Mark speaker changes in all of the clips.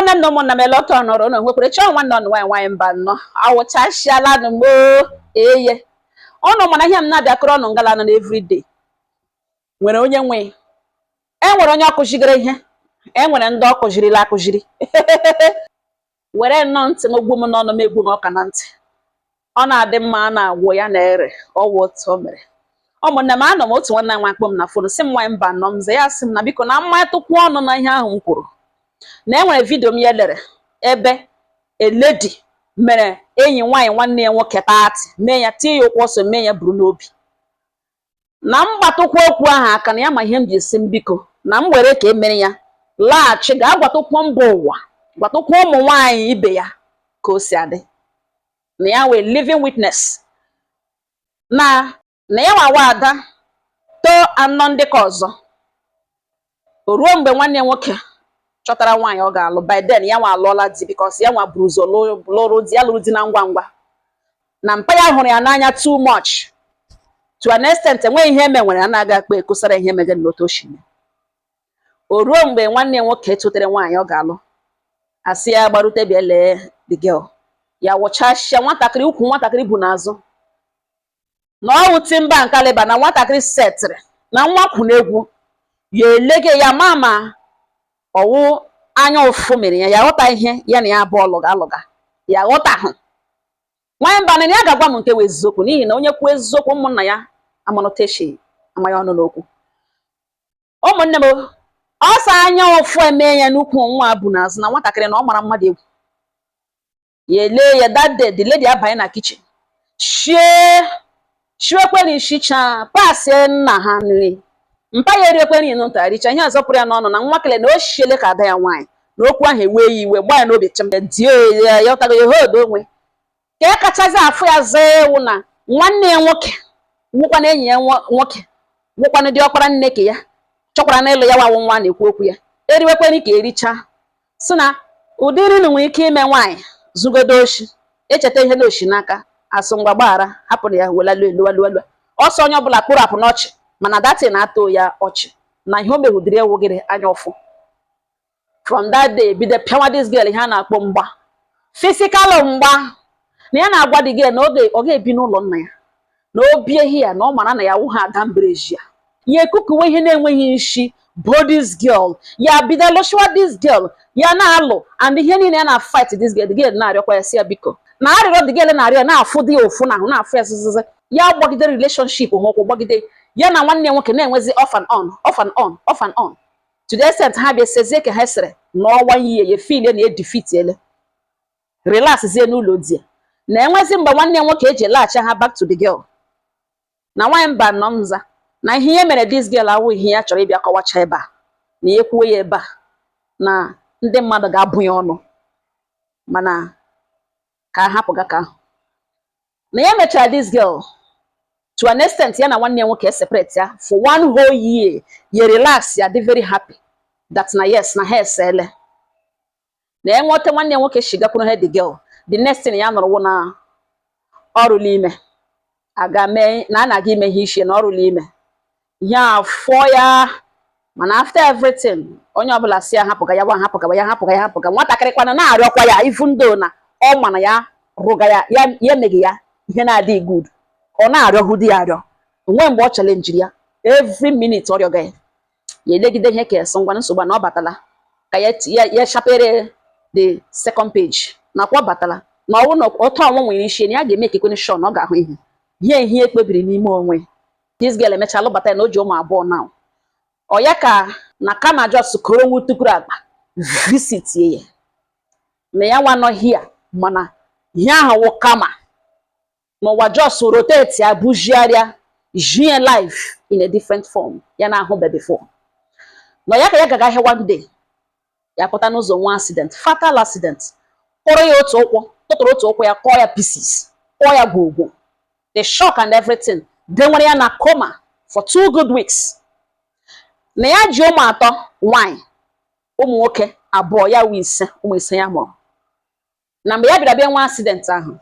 Speaker 1: Ụmụnne m na ụmụnna m, ele ọtọ nọrọ ụnụ nwekwara chọọ nwanne ọnụ nwaanyị nwaanyị mba nnọọ awụchasịala nụ m eye ụnụ. Mana ihe m na-abịakọrọ ọnụ ngala nọ n'everyday nwere onye nwe, e nwere onye ọkụzigoro ihe, e nwere ndị ọ kụzirila akụziri. Were nnọọ ntị m gbu m n'ọnụ m, egbu m ọka na ntị. Ọ na-adị mma a na-agwụ ya na ere ọwụ otu o mere. Ụmụnne m, anọ m otu nwanne m nwa kpọ m na phone, sị m, "Nwaanyị mba nọ m." Ze ya sị m na biko na mmatụkwu ọnụ na ihe ahụ m kwuru, na e nwere video m ya lere ebe a lady mere enyi nwaanyị nwanne ya nwoke taatị, mee ya, tie ya ụkwụ ọsọ, mee ya buru n'obi na mgbatụkwu okwu ahụ aka na ya. Ma ihe m ji esi m biko na m were ka e mere ya laghachi ga-agwatụkwu mba ụwa, gwatụkwu ụmụ nwaanyị ibe ya ka o si adị, na ya wee living witness na ya nwawa ada too anọ ndị ka ọzọ. O ruo mgbe nwanne ya nwoke chọtara nwaanyị ọ ga-alụ. By then ya nwa alụọla di, because ya nwa buru ụzọ lụrụ di. Ya lụrụ di na ngwa ngwa na mpa ya hụrụ ya n'anya too much, to an extent enweghị ihe eme nwere anaghị akpa ekosara ihe megere n'otu o si mee. O ruo mgbe nwanne ya nwoke tụtere nwaanyị ọ ga-alụ, asị ya gbarute bịa lee the girl. Ya wụchasịa nwatakịrị ukwu nwatakịrị bụ n'azụ na ọwụ timba nkaliba na nwatakịrị setịrị na nwa kwụ n'egwu. Ya elege ya ma ọwụ anya ụfụ mere ya, ya ghọta ihe ya na ya abụọ lụga alụga. Ya ghọtahụ nwanyị mba na ya ga-agwa m nke wụ eziokwu, n'ihi na onye kwuo eziokwu, ụmụnna ya amanụtechi amaghị ọnụ n'okwu. Ụmụnne m, ọsọ anya ụfụ eme ya n'ukwu nwa bụ n'azụ na nwatakịrị na ọ mara mmadụ egwu. Ya elee ya. That day the lady abanye na kitchen shie shiwekwere ishicha pasie nna ha nri. Mpa ya eriekwe nri nta richa ihe ọzọ pụrụ ya n'ọnụ na nwa kele na o shiele ka ada ya nwaanyị na okwu ahụ ewee ya iwe, gbaa ya n'obi chim die ya. Ya ọtago ya hold onwe ka ya kachazi afụ ya zaa ewu na nwanne ya nwoke nwụkwana, enyi ya nwoke nwụkwana, dị ọkpara nne ka ya chọkwara n'ịlụ ya wawụ nwa na-ekwu okwu ya eriwekwere ka ericha, si na ụdị nri nwere ike ime nwaanyị zugodo oshi echeta ihe n'oshi n'aka asụ ngwa gbaghara hapụrụ ya welalu elu elu elu ọsọ. Onye ọbụla kpụrụ apụ n'ọchị, mana datin na-atụ ya ọchị na ihe o mehudiri ewugịrị anya ụfụ. From that day bido pịawa this girl ihe a na-akpọ mgba, physical mgba, na ya na-agwa the girl na oge ọ ga-ebi n'ụlọ nna ya na o bie ya na ọ mara na ya wụ ha ada mbereji ya. Ya ekukuwe ihe na-enweghị isi bo this girl. Ya bido lụshiwa this girl, ya na-alụ and ihe niile ya na fight this girl. The girl na-arịọkwa ya, si ya biko, na arịrịọ the girl na-arịọ na-afụ dị ya ụfụ na ahụ na-afụ ya zụzụzụ. Ya gbagide relationship ha ụkwụ, gbagide ya na nwanne ya nwoke na-enwezi off and on, off and on, off and on, to the extent ha bịa sezie ka ha sịrị n'ọnwa ihe ya feel na edefeat ele relax zie n'ụlọ di ya na enwezi mgbe nwanne ya nwoke eji laghachi ha back to the girl. Na nwaanyị mba nọ nza na ihe ya mere this girl awụ ihe ya chọrọ ịbịa kọwacha ebe a, na ya ekwuo ya ebe a na ndị mmadụ ga-abụ ya ọnụ, mana ka a hapụ ga ka ahụ. Na ya mechara this girl to an extent ya na nwanne ya nwoke separate ya for one whole year. Ya relax, ya dị very happy that na yes, na ha esele na enweta nwanne ya nwoke shigakwuru ha the girl. The next thing ya nụrụ wụ na ọrụla ime aga mee na a na-aga ime ihe ichie na ọrụla ime ya afọ ya. Mana after everything, onye ọbụla si ya hapụga ya, gwa hapụga ya, hapụga ya, hapụga. Nwatakịrị kwana na-arịọkwa ya, even though na ọ ma na ya rụga ya, ya ya emeghị ya ihe na-adịghị good, ọ na-arịọ di ya arịọ onwe mgbe ọ challenge ya. Every minute ọ rịọga ya, ya elegide ihe ka esi ngwa nsogbu a na ọ batala ka ya ya ya chapere the second page nakwa ọ batala na ọwụ na otu ọnwụ nwere isi na ya ga-eme ekekwene sure na ọ ga-ahụ ihe ihe ihe ekpebiri n'ime onwe. This girl emechaa lụbata ya na o ji ụmụ abụọ now. Ọ ya ka na kama just koro nwu tukuru akpa visit ya na ya nwa nọ here, mana ihe ahụ wụ kama n'ụwa just rotate ya, bujigharịa jie life in a different form ya na-ahụbe before. Na ya ka ya gaga ahịa one day, ya pụta n'ụzọ, nwa accident, fatal accident, kụrụ ya otu ụkwụ, tụtụrụ otu ụkwụ ya, kọọ ya pieces, kọọ ya gwogwo. The shock and everything denwere ya na coma for 2 good weeks. Na ya ji ụmụ atọ nwanyị, ụmụ nwoke abụọ, ya wụ ise, ụmụ ise ya mụrụ. Na mgbe ya bịara bịa nwa accident ahụ,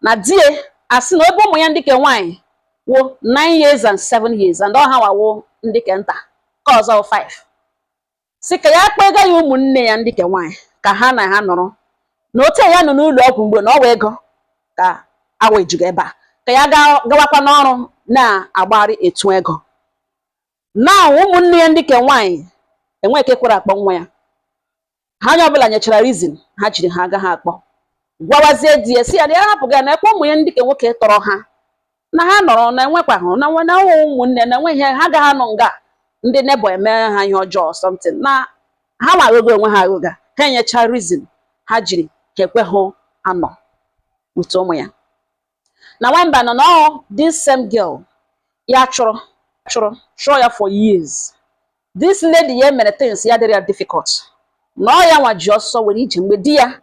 Speaker 1: na die asị na ebe ụmụ ya ndị ke nwaanyị wụ 9 years and 7 years and ọ ha wawo ndị ke nta ka ọzọ wụ 5, si ka ya kpega ya ụmụnne ya ndị ke nwaanyị ka Ka ha na ha nọrọ na otu ya nọ n'ụlọ ọgwụ mgbe na ọwa ego ka awa ejuga ebe a, ka ya gawakwa n'ọrụ na-agbari etu ego na ụmụnne ya ndị ke nwaanyị enwe ike kwere akpọ nwa ya. Ha onye ọbụla nyechara reason ha jiri ha agaghị akpọ. Gwawazie di ya, si ya na ya hapụga ya na ekwe ụmụ ya ndị ke nwoke tọrọ ha na ha nọrọ na enwekwahụ na nwe na ụmụnne na enweghị ha agaghị anọ nga ndị neighbour eme ha ihe ọjọọ, something na ha nwa aghụghọ onwe ha aghụgha. Ha enyecha reason ha jiri ha ekweghị anọ with ụmụ ya. Na nwamba nọ n'ọ, this same girl ya chụrụ chụọ ya for years. This lady ya mere things ya dịrị ya difficult na ọ ya nwa ji ọsọ were ije mgbe di ya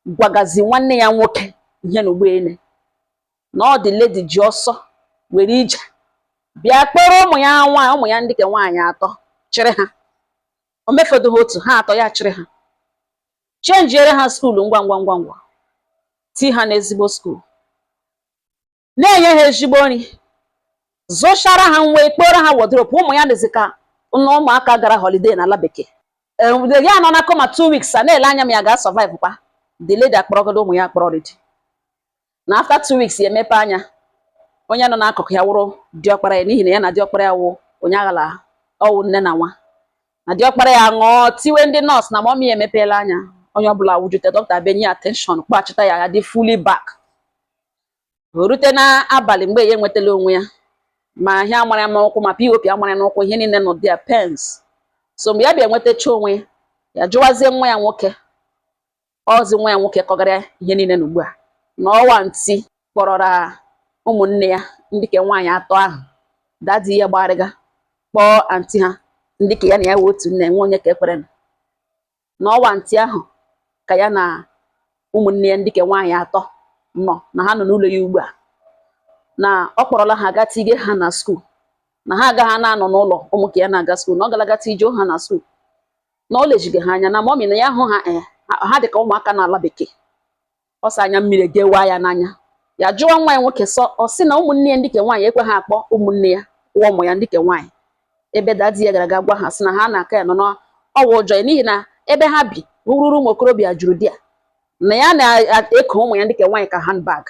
Speaker 1: gwagazi nwanne ya nwoke ihe na ụgbọelu na ọ dị. Lady ji ọsọ were ije bịa kpọrọ ụmụ ya nwaanyị, ụmụ ya ndị ke nwaanyị atọ, chịrị ha. O mefedoghị otu ha atọ, ya chịrị ha, chenjiere ha school ngwa ngwa ngwa ngwa, tii ha n'ezigbo school, na-enye ha ezigbo nri, zụchara ha nwe, kpọrọ ha wardrobe. Ụmụ ya dịzị ka na ụmụaka gara holiday n'ala bekee. Ya nọ na coma 2 weeks, a na-ele anya m ya ga-survive kwa. The lady akpọrọgodo ụmụ ya akpọrọ already na after 2 weeks ya emepe anya. Onye nọ n'akụkụ ya wụrụ diọkpara ya, n'ihi na ya na diọkpara ya wụ onye aghala ọwụ nne na nwa. Na diọkpara ya ṅụọ tiwe ndị nọọsụ na mummy ya emepeela anya. Onye ọbụla wujute, dọkịta bịa nye attention, kpọghachita ya, ya dị fully back. O rute n'abalị mgbe ya enwetala onwe ya, ma ihe amara ya n'ụkwụ, ma POP amara ya n'ụkwụ, ihe niile nọ there, pains. So mgbe ya bịa enwetacha onwe ya, ya jụwazie nwa ya nwoke ọzi. Nwa ya nwoke kọgara ya ihe niile na ugbu a na ọwa ntị kpọrọra ụmụnne ya ndị ke nwaanyị atọ ahụ. Daddy ya gbarịga kpọọ aunty ha ndị ke ya na ya wee otu nne nwe onye ka ekwere na ọwa ntị ahụ ka ya na ụmụnne ya ndị ke nwaanyị atọ nọ na ha nọ n'ụlọ ya ugbu a, na ọ kpọrọla ha ga tige ha na school, na ha agaghị na-anọ n'ụlọ ụmụ ka ya na-aga school, na ọ galaga tijuo ha na school, na o lejighị ha anya na mummy na ya hụ ha, ee, ha dị ka ụmụaka n'ala bekee. Ọ sọ anya mmiri egewa ya n'anya. Ya jụọ nwa ya nwoke, sọ ọ sị na ụmụnne ya ndị ke nwaanyị ekweghị akpọ ụmụnne ya kwụọ ụmụ ya ndị ke nwaanyị ebe daddy ya gara aga gwa ha, sị na ha na-aka ya nọ n'ọwa ụjọ ya, n'ihi na ebe ha bi ruru ụmụ okorobịa juru di ya, na ya na-eko ụmụ ya ndị ke nwaanyị ka handbag.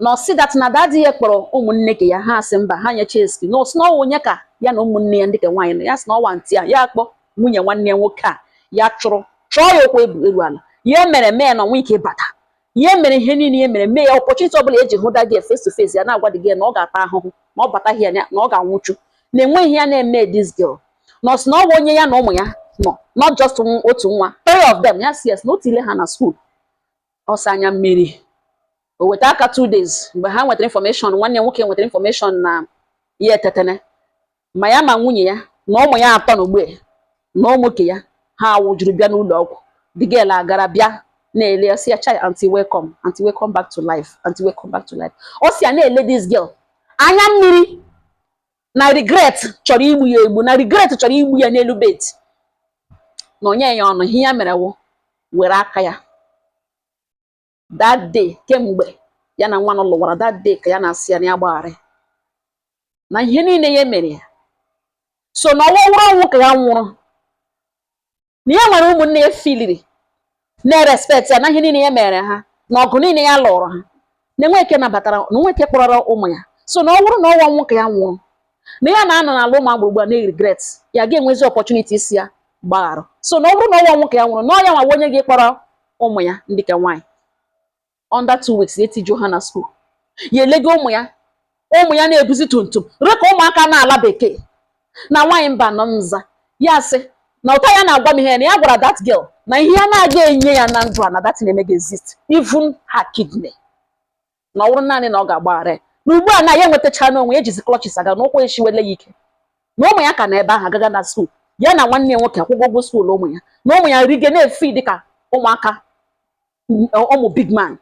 Speaker 1: Na ọ sị that na daddy ya kpọrọ ụmụnne ke ya, ha sị mba, ha nyecha esi na ọsị na ọwa onye ka ya na ụmụnne ya ndị ke nwaanyị nọ. Ya sị na ọwa ntị a ya akpọ nwunye nwanne ya nwoke a ya chụrụ chọọ ya okwu ebu eru ala ya mere mee na ọnwa ike bata ya mere ihe niile ya mere mee ya. Opportunity ọbụla eji hụ daddy ya face to face, ya na-agwa dị na ọ ga-ata ahụhụ ma ọ bataghị ya, na ọ ga-anwụchu, na enweghị ya na-eme this girl. Na ọ sị na ọ bụ onye ya na ụmụ ya nọ, not just otu nwa, three of them. Ya si yes, na o tile ha na school. Ọsọ anya mmiri o weta aka. 2 days mgbe ha nwetara information, nwanne ya nwoke nwetara information na ya etetene, ma ya ma nwunye ya na ụmụ ya atọ na ugbu na ụmụ ya ha awụjuru bịa n'ụlọ ọgwụ. The girl agara bịa na-ele ya, sị ya, "Chai, aunty, welcome. Aunty, welcome back to life. Aunty, welcome back to life." Ọ sị ya na-ele this girl, anya mmiri na regret chọrọ igbu ya egbu, na regret chọrọ igbu ya n'elu bed, na onye ya ọnụ ihe ya mere wụ were aka ya that day. Kemgbe ya na nwa nọ lụwara, that day ka ya na-asị ya na ya gbaghara na ihe niile ya mere ya. So na ọnwa nwụrụ ọnwụ ka ya nwụrụ, na ya nwere ụmụnne ya filiri na-respect ya na ihe niile ya mere ha na ọgụ niile ya lụrụ ha, na enweke nabatara na nweke kpọrọ ụmụ ya. So na ọ bụrụ na ọnwa nwụ ka ya nwụrụ, na ya na-anọ n'ala ụmụ agbụrụ ugbu a na-regret, ya ga-enwezi opportunity isi ya gbaghara. So na ọ bụrụ na ọnwa nwụ ka ya nwụrụ, na ọ ya nwa onye ga-ekpọrọ ụmụ ya ndị ka nwaanyị. Under 2 weeks etijuo ha na school, ya elego ụmụ ya, ụmụ ya na-ebuzi tumtum ruo ka ụmụaka na-ala bekee. Na nwaanyị mba nọ nza ya sị na ụta ya na-agwa m ihe na ya gwara that girl na ihe ya na-aga enye ya na ndụ a na that na-eme ga exist, even her kidney, na ọ bụrụ naanị na ọ ga-agbaghara ya. Na ugbu a na ya enwetacha n'onwe ya, ejizi crutches aga n'ụkwụ, eshiwele ya ike, na ụmụ ya ka na ebe ahụ agaga na school. Ya na nwanne ya nwoke akwụkwọ ụgwọ school ụmụ ya, na ụmụ ya rige na-efi dịka ụmụaka ụmụ big man.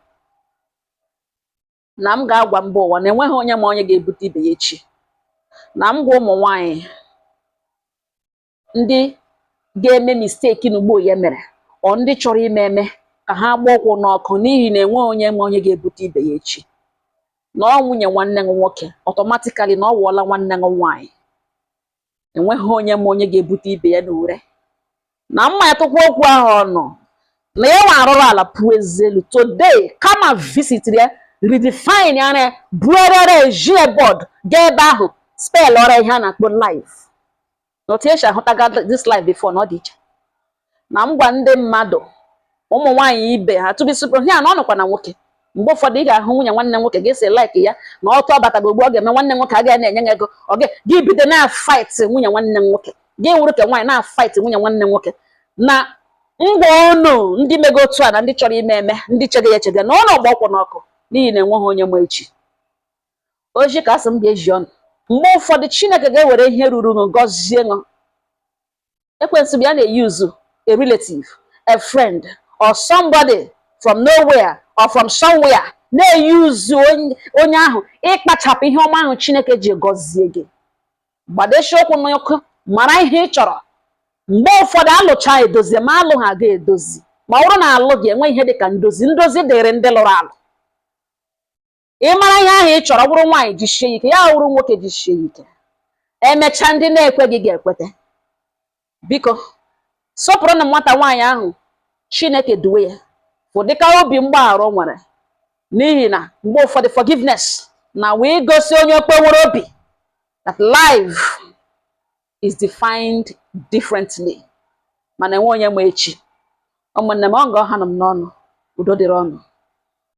Speaker 1: Na m ga-agwa mba ụwa na enweghị onye ma onye ga-ebute ibe ya echi. Na m gwa ụmụ nwanyị ndị ga-eme mistake n'ugbo ya mere, ọ ndị chọrọ ime eme, ka ha gba ụkwụ n'ọkụ, n'ihi na enweghị onye ma onye ga-ebute ibe ya echi. Na ọ nwunye nwanne m nwoke, automatically na ọ wụọla nwanne m nwaanyị. Enweghị onye ma onye ga-ebute ibe ya n'ure. Na mma ya tụkwa okwu ahụ ọnụ na ya nwa arụrụ ala pụọ ezelu. Today kama visit ya, redefine ya, buerere ejie board gaa ebe ahụ, spell ọrịa ihe a na-akpọ life na otu esi ahụtaga this life before na ọ dị iche. Na m gwa ndị mmadụ, ụmụ nwaanyị ibe ha tụbisipụ ya na ọ nọkwa na nwoke. Mgbe ụfọdụ ị ga-ahụ nwunye nwanne nwoke ga-esi like ya na ọtụ ọ batago ugbu ọ ga-eme nwanne nwoke agaghị na-enye ya ego. Ọ ga gị bido na-fight nwunye nwanne nwoke, gị wuru ka nwaanyị na-fight nwunye nwanne nwoke. Na ngwa unu ndị mego otu a na ndị chọrọ ime eme, ndị chege ya echege na ụlọ gba ọkwụ n'ọkụ, n'ihi na enweghị onye ma echi. Oji ka asị m ga-eji ọnụ. Mgbe ụfọdụ Chineke ga-ewere ihe ruru ṅụ gọzie ṅụ. Ekwensu bịa na-eyuzu a relative, a friend or somebody from nowhere or from somewhere, na-eyuzu onye ahụ ịkpachapụ ihe ọma ahụ Chineke ji gọzie gị. Gbadesie ụkwụ n'ọkụ, mara ihe ị chọrọ. Mgbe ụfọdụ alụcha edozie, ma alụ ha ga-edozi, ma ọ bụrụ na alụ gị enwe ihe dịka ndozi. Ndozi dịrị ndị lụrụ alụ. Ị mara ihe ahụ ị chọrọ, ọ bụrụ nwaanyị, jisie ike ya, wụrụ nwoke, jisie ike. Emechaa, ndị na-ekweghị ga-ekwete. Biko sọpụrụ na nwata nwaanyị ahụ, Chineke duwe ya ụdịka obi mgbaghara o nwere, n'ihi na mgbe ụfọdụ forgiveness na wee gosi onye okpewere obi that life is defined differently. Mana enwe onye ma echi. Ụmụnne m, ọ nga ọha nọ m n'ọnụ. Udo dịrị ọnụ.